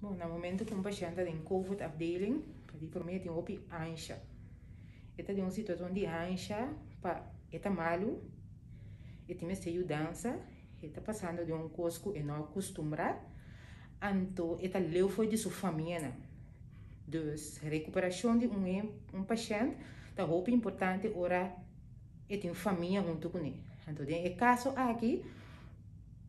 Bon, na momento ku un pashènt ta den covid afdeling, pa di promé e tin hopi ansha. E ta den un situashon di ansha pa e ta malu, e tin mester yudansa, e ta pasando den un kos ku e no a kustumbrá, anto e ta leu for di su famianan. Dus rekuperashon di un un pashènt ta hopi importante ora e tin famia huntu kuné. Anto den e kaso aki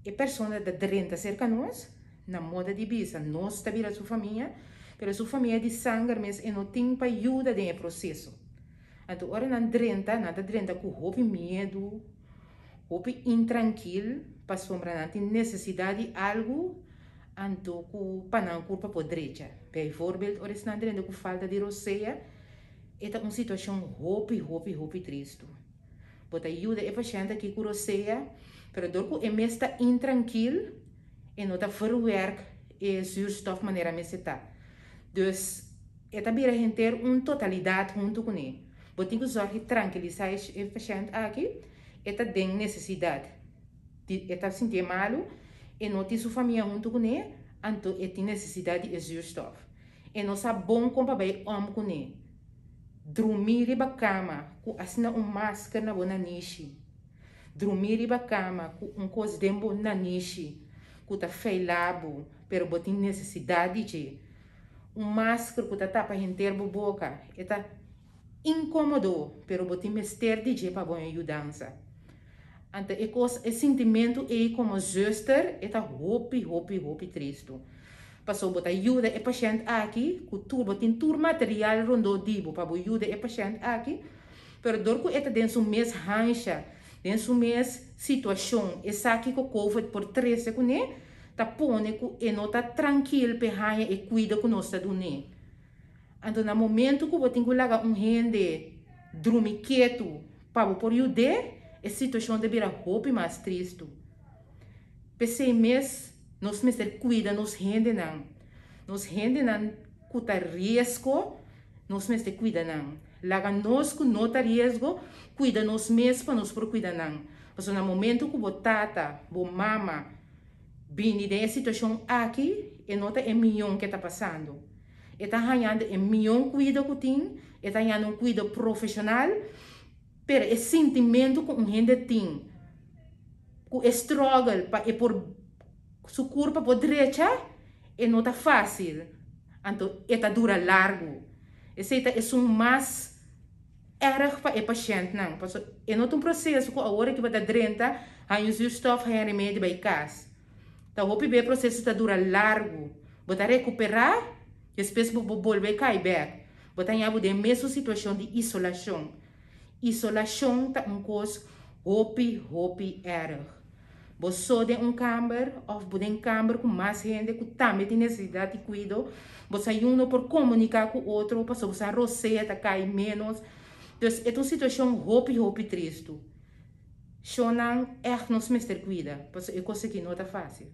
e persona ta drenta serka nos, na moda di bisa nos ta bira su famia, pero su famia di sanger mes e no tin pa yuda den e proseso. Anto ora nan drenta, nan ta drenta ku hopi miedu, hopi intrankil, pasobra nan tin nesesidat di algu anto ku pa nan kurpa por drecha. Bijvoorbeeld ora esnan drenta ku falta di rosea, e ta un situashon hopi hopi hopi tristu. Bo ta yuda e pashènt aki ku rosea, pero dor ku e mes ta intrankil, e no ta verwerk e zuurstof manera mester ta. Dus e ta bira henter un totalidat huntu kuné. Bo tin ku zòrg di trankilisá e pashènt aki, e ta den nesesidat, di e ta sintié malu, e no tin su famia huntu kuné, anto e tin nesesidat di e zuurstof. E no sa bon kon pa bai òm kuné. Drumí riba kama ku asina un masker na bo nanishi. Drumí riba kama ku un kos den bo nanishi ku ta feilá bo, pero bo tin nesesidat di dje. Un masker ku ta tapa henter bo boka, e ta inkomodo, pero bo tin mester di dje pa bo e yudansa. Anto e kos, e sintimentu ei komo zuster, e ta hopi, hopi, hopi tristu. Pasobra bo ta yuda e pashènt aki ku tur, bo tin tur material rondó di bo pa bo yuda e pashènt aki, Pero dor ku e ta den su mes hansha, den su mes situashon, e sa kiko Covid por trese kuné, ta pone ku e no ta trankil p'e haña e kuido ku nos ta dun'é. Anto na momentu ku bo tin ku laga un hende drumi ketu pa bo por yud'é, e situashon ta bira hopi mas tristu. P'esei mes nos mester kuida nos hendenan. Nos hendenan ku ta riesgo, nos mester kuida nan. Laga nos ku no ta riesgo kuida nos mes pa nos por kuida nan. Pasobra na momento ku bo tata, bo mama bini den e situashon aki, e no ta e mion ke ta pasando. E ta hañando e mion kuido ku tin, e ta hañando un kuido profeshonal, pero e sintimentu ku un hende tin, ku e struggle pa e por su kurpa por drecha, e no ta fásil. Anto e ta dura largu. Esei ta esun mas erg pa e pashèntnan, pasobra e no ta un proseso ku awor aki bo ta drenta, haña un zuurstof, haña remedi bai kas. Ta hopi be e proseso ta dura largu. Bo ta rekuperá, despues bo por bolbe kai bèk. Bo ta haña bo den mesun situashon di isolashon. Isolashon ta un kos hopi, hopi erg. Bo so den un kamber òf bo den kamber ku mas hende ku tambe tin nesesidat di kuido, bo sa yun no por komuniká ku otro pasobra bo sa rosea ta kai ménos. Dus e ta un situashon hopi hopi tristu. Shonnan ègt nos mester kuida pasobra e kos aki no ta fásil.